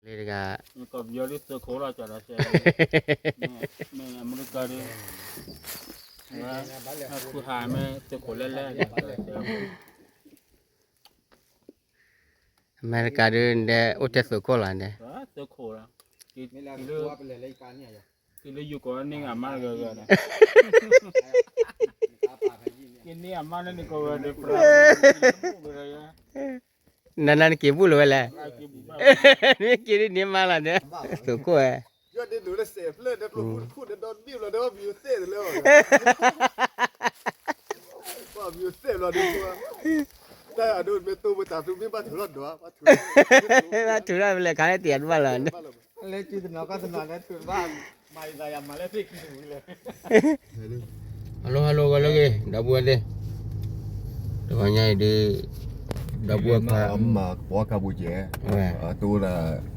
လၢတဂၤ ကီၢ်ပယီၤဒ်သုးခိၣ်လီၤ ကၠီၤဒီးစဲး မ့ၢ်အမဲရကၤဒီး ဝဲ ခုဟးမ့ၢ်သုးခိၣ်လဲၣ်လဲၣ် အမဲရကၤဒုး နအိၣ်ထဲသုးခိၣ်လီၤန့ၣ် သုးခိၣ်လီၤ က့ၤလၢ က့ၤလၢယိၤကီၢ်န့ၣ် အမါဂၤဂၤဒီး က့ၤန့ၢ်အမါလၢန့ၣ်ကီၢ်ဂၤဒီး နနက့ၤဘူၣ်လၢၤဝဲလဲၣ်, မ့ၢ်က့ၤဒ်န့ၣ်မါလီၤန့ၣ်, သုးခိၣ်ဝဲ တၢ်အဒိမ့ၢ်တိၢ်မတၤသူမ့ၢ်ဘၣ်ထုးထီၣ်ဒီး ဘၣ်ထုးထီၣ်ဖဲလဲၣ်ခါန့ၣ်တံၤအတဘၣ်လီၤ, ဟဲလိၣ်ဟဲလိၣ်ဂီၤလၢဂ့ၤ ဒီပုၢ်ဝဲၢ်သ့ၣ်, တဂီၤညါအံၤဒုး ဒီပုၢ်ဝဲၢ်ခွါ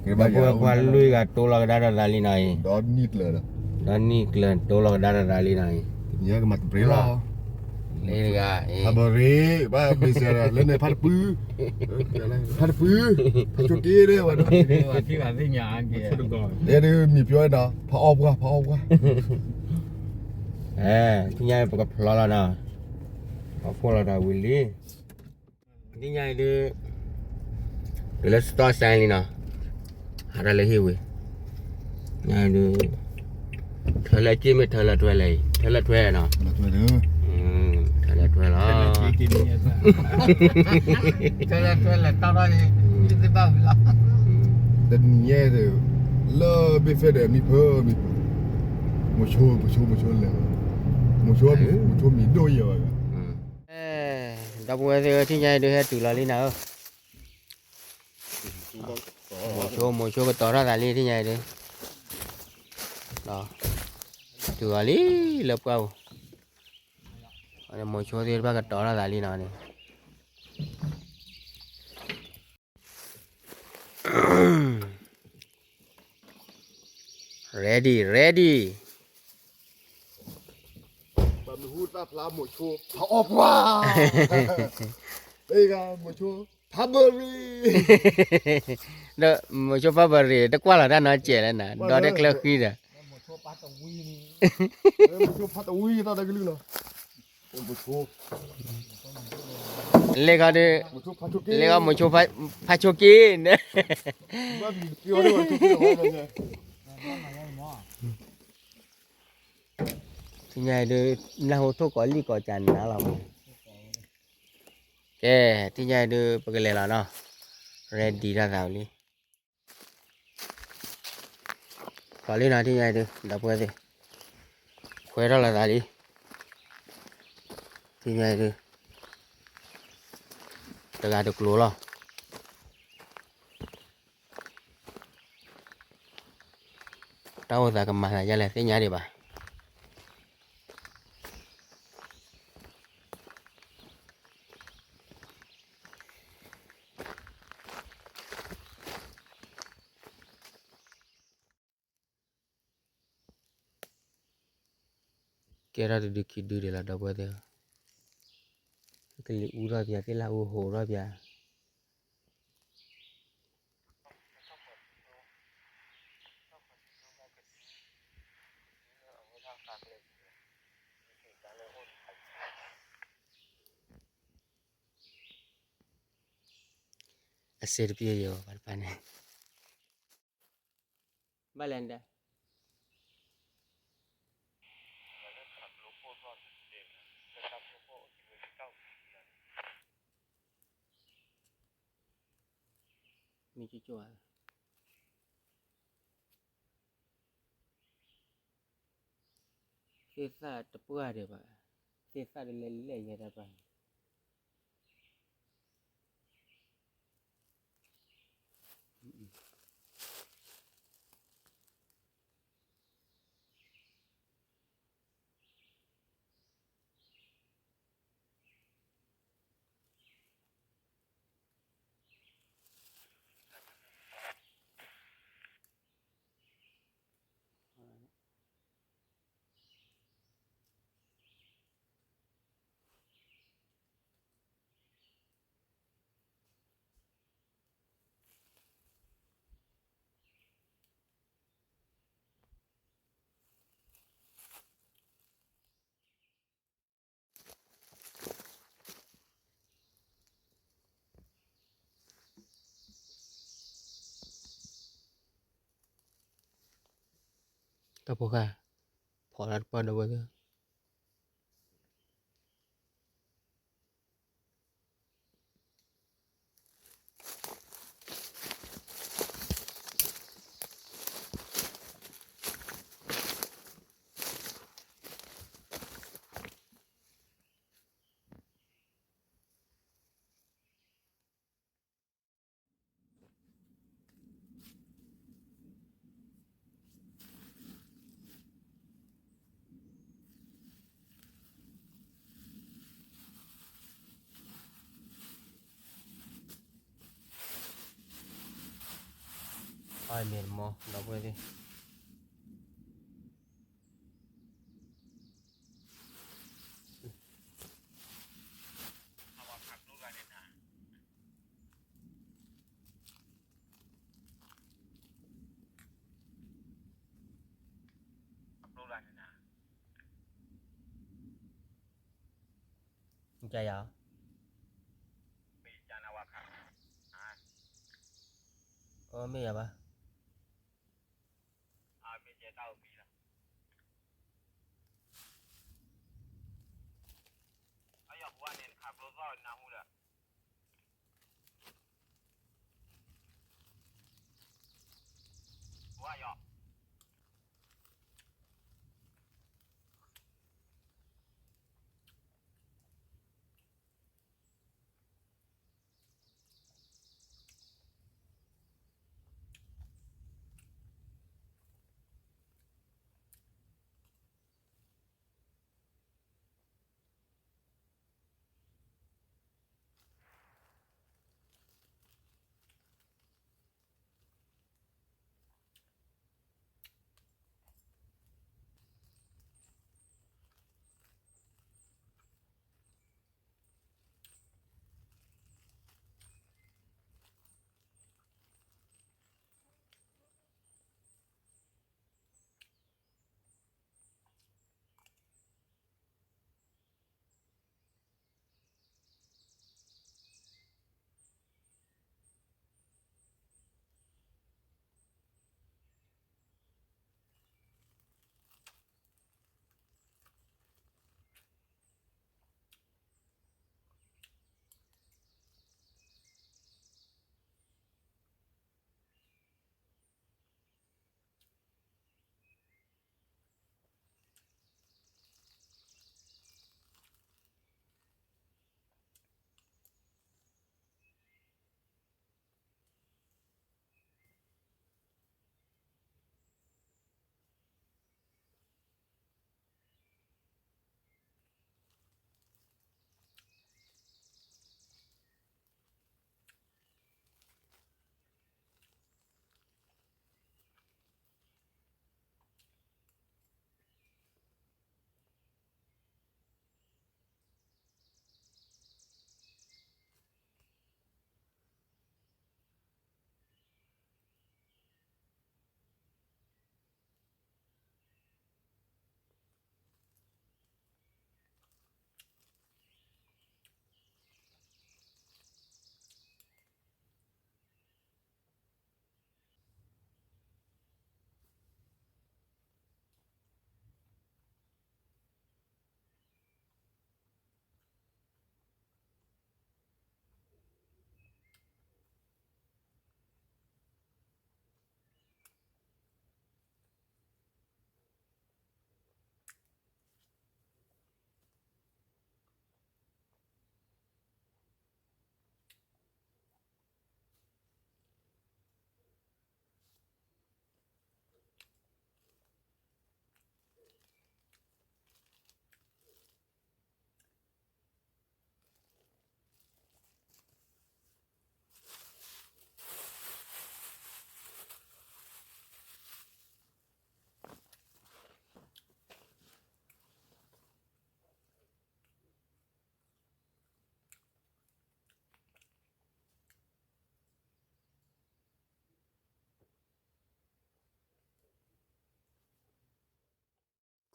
ဒီပုၢ်ဝဲၢ်ခွါလွံၢ်ဂၤတိၢ်လီၤကဒါထီၣ်သးလံနီၤအံၤ, ဒီနံၣ်ကျၢၤတိၢ်လီၤကဒါထီၣ်သးလံနီၤအံၤ, လၢတဂၤအံၤ ဖးဘရံၤ ဘၣ်မ့ၢ်စၢၤလၢန့ၣ် ဖးတပူၤ, ဖးတပူၤ, ဖးဆိက့ၤဒၣ်ဝဲ, ဒ်မံၤပျီနီၤ ဖးအီၣ်ပှၢ် ဖးအီၣ်ပှၢ်, ထံၣ်ညါပကဖျီလီၤနီၤ, ပဖှိၣ်လီၤဒီးဝံၤလံ ထံၣ်ညါအံၤဒုး တုၤလၢ stop sign လံနီၤ, ဟးထီၣ်လၢဟံၣ်ဝံၤ, ညါဒုး ထၢလၢက့ၢ်မ့ၢ်ထၢလၢထွဲလဲၣ်အံၤ, ထၢလၢထွဲနီၤ, ထၢလၢထွဲလီၤ, ထၢလၢထွဲလဲၣ်တၢ်ထီၣ်အံၤ, တနံၤညါဒုး လၢဘ့ၣ်ဖဲဒီးမံၤဖၢမံၤဖၢ, မိၤဆိ မိၤဆိ မိၤဆိလဲၤ, မိၤဆိ မိၤဆိမံၤဒိၣ်ယဲၢ်ဘၣ်, ဒီပုၢ်ဝဲၢ်သ့ၣ်ဧၢ ထံၣ်ညါအံၤဒုးဟဲတုၤလီၤလံနၤဧၢ, မိၤဆိ မိၤဆိကတီၤထီၣ်သးလံ ထံၣ်ညါအံၤဒုး, တုၤအီၤလံလၢပှၢ်ပူၤ, မိၤဆိသ့ၣ်တဖၣ်ကတီၤထီၣ်သးလံနီၤန့ၣ်, ready ready, ပှၤမ့ၢ်ဟူသၣ်ဖျါမိၤဆိ ဖးအီၣ်ပှၢ်, မိၤဆိ ဖးဘရံၤ, ဒီးမိၤဆိဖးဘရံၤ တကွၢ်လီၤတၢ်နီတစဲးလၢနၤ ဒီးတချၢဃံဒီး မိၤဆိဖးတဝံၤတၢ်တကလုာ်နီၤ, လ့ၣ်ခီဒုး, လ့ၣ်ခီမိၤဆိဖးဆိက့ၤန့ၣ်, ထံၣ်ညါအံၤဒုး နၢ်ဟူထိၣ်ကိးလံၢ်ကိးကၢနၤလီၤမး, ကဲ ထံၣ်ညါအံၤဒုး ပကလဲၤလီၤနီၤ, ready ထီၣ်သးဝံၤလံ လီၤလံနီၤ ထံၣ်ညါအံၤဒုး ဒီပုၢ်ဝဲၢ်သ့ၣ်, ခွဲထီၣ်လီၤသးလံ, ထံၣ်ညါအံၤဒုး တဂၤတကျိၤလီၤ, တၢ်အိၣ်သးကမၤသးဒ်လဲၣ်သ့ၣ်ညါဒံးဘၣ်. ကဲထီၣ်တဒုခံဒုဒံးလီၤ ဒီပုၢ်ဝဲၢ်သ့ၣ်ဧၢ, ကလံၤအူထီၣ်ပၠး သ့ၣ်လၣ်အူဟိးထီၣ်ပၠး အစ့တပျဲယဲၤဘၣ် ပှၤတဖၣ်န့ၣ် ဘၣ်လဲၣ်ဒၣ် မ့ၢ်ကၠိၣ်ဧါ သ့ၣ်သၣ်တပှၢ်ဒံးဘၣ်, သ့ၣ်သၣ်တလဲၤလဲၤယဲတၢ်ပှၢ်န့ၣ် တၢ်ဖိဃၢ်, ဖီၣ်လၢတပှၢ်ဒီပုၢ်ဝဲၢ်သ့ၣ် အမ့ၢ်တမီၤ ဒီပုၢ်ဝဲၢ်သ့ၣ် မ့ၢ်ယၤဘၣ်.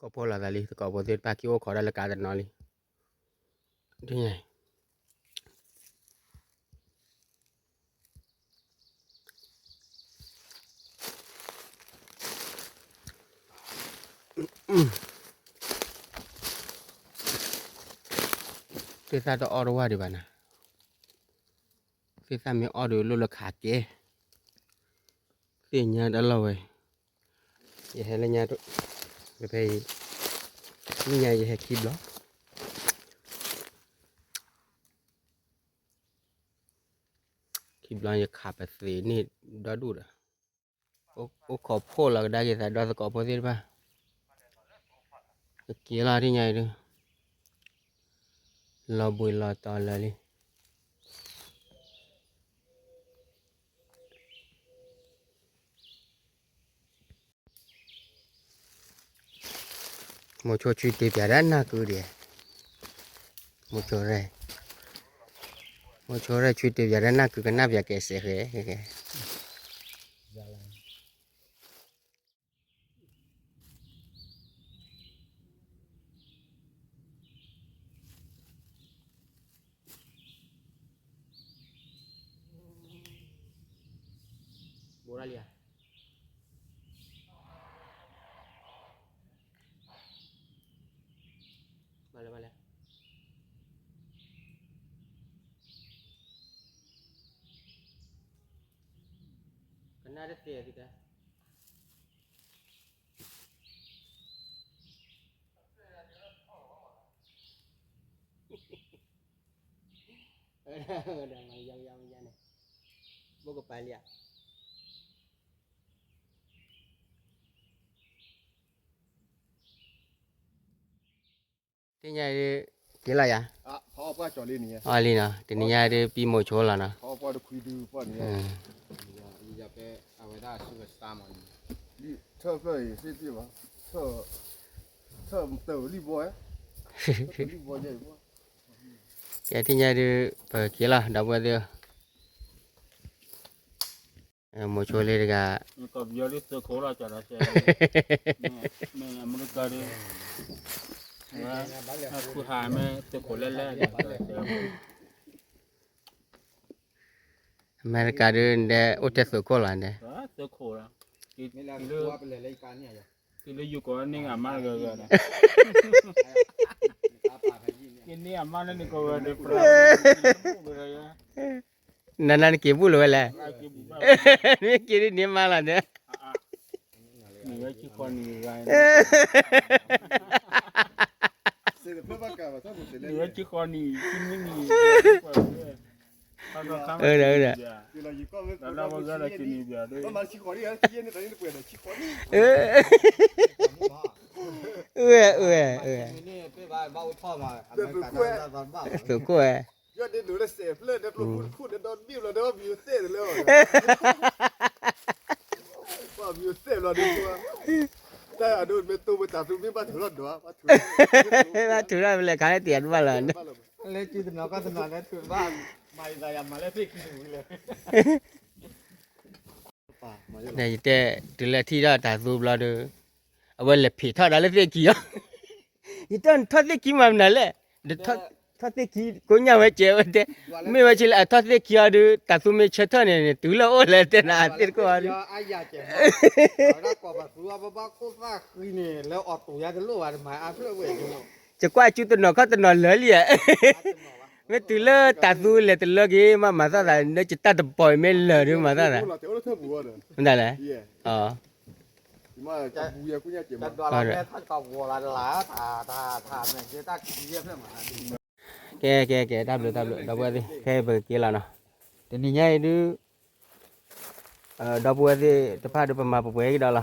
ကိးဖှိၣ်လိာ်သးလံ တကိးဖိသ့ၣ်တဖၣ် က့ၤအိၣ်ခိးဒၣ်လၢကါတနီၤလံ ဒ်ညါအံၤ. သ့ၣ်သၣ်တအီၣ်တဝၢ်ဒံးဘၣ်နၤ, သ့ၣ်သၣ်မ့ၢ်အီၣ်ဒီးလိၣ်လၢခးကဲ, သ့ၣ်ညါတၢ်လီၢ်ဝဲ, ယဟဲလၢညါ, ဖဲအံၤ, နံၣ်ညါယဟဲခံဘျီ ခံဘျီယခးပသ့ၣ်န့ၣ်ဒီဒူၣ်ဒီး, အိၣ်ခိးဖှိၣ်လီၤကဒါက့ၤသးဒီသကိးဖိသ့ၣ်တဖၣ်, ကက့ၤလီၤထံၣ်ညါအံၤဒု, လီၤဘှံးလီၤတီၤလၢာ်လံ. မိၤဆိဆူတ့ၢ်ပၠးဒၣ်နၢ်ကုဒံး, မိၤဆိရဲၣ်, မိၤဆိရဲၣ်ဆူတ့ၢ်ပၠးဒၣ်နၢ်ကုကနၣ်ပၠးကဲစဲးဃဲ, ဘိဒၣ်လံဧါ, ဘၣ်လဲၣ်ဘၣ်လဲၣ်, ကနၣ်တသ့သုတၢ် မၤယါမယါန့ၣ်, ဘိၣ်ကပၤလံဧါ. တနံၤညါဒုး, က့ၤလီၤယၤ, အီလံနီၤ, တနံၤညါဒုးပံမိၤဆိလီၤနီၤ, ကဲတနံၤညါဒုး ပက့ၤလီၤ ဒီပုၢ်ဝဲၢ်သ့ၣ်ဧၢ. မိၤဆိလ့တဂၤ, အမဲရကၤဒုး နဒဲအိၣ်ထဲသုးခိၣ်လီၤန့ၣ်, နနၤနက့ၤဘူၣ်လၢၤဝဲလဲၣ်, နမ့ၢ်က့ၤဒ်န့ၣ်မါလီၤန့ၣ်, အၢ အၢ အၢ သုးခိၣ်ဝဲ, ဘၣ်ထုးထီၣ်ဖဲလဲၣ် ခါလၢတံၤအဒိဘၣ်လီၤန့ၣ်, လၢတနၤကီၢ်တနၤလၢထုးဘၣ်, ယတဲ တုၤလၢထံၣ်ထီၣ်တၢ်သူဘျီဒီး အဝဲလဲၤဖံးထီၣ်ဒၣ်လၢသ့ၣ်ခံအီၤ, ယတဲနထီၣ်သ့ၣ်ခံမၤမနုၤလဲၣ်, ထီၣ်သ့ၣ်ခံကိညၣ်ဝဲကဲဝဲတဲ, မ့ၢ်ဝဲဆ့လၢအထီၣ်သ့ၣ်ခံအီၤဒီး တၢ်သူမ့ၢ်ဆၢထၢၣ်န့ၣ်န့ၣ် တုၤလၢအိၣ်လဲၣ်တဲနၤသ့ၣ်တကိးအီၤဒီး ယကွၢ်အစုတနီၤခီၣ်တနီၤလၢာ်လံဧါ, မ့ၢ်တုၤလၢတၢ်သူလဲၤတလၢက့ၤ မ့ၢ်မၤသီၣ်သး နကတၢ်တပီၤအံၤမ့ၢ်လၢာ်ဒီးမၤသီၣ်သး, မ့ၢ်ဒၣ်လဲၣ်, ကဲ ကဲ ကဲ တၢ်ဘျုး တၢ်ဘျုး ဒီပုၢ်ဝဲၢ်သ့ၣ် ခဲအံၤပကက့ၤလီၤနီၤ, တနံၤညါအံၤဒုး ဒီပုၢ်ဝဲၢ်သ့ၣ်တဖၣ်ဒီး ပမၤပှဲၤကဒီးလီၤ,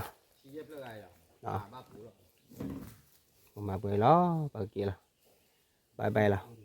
ပမၤပှဲၤလီၤ ပကက့ၤလီၤ, bye bye လီၤ.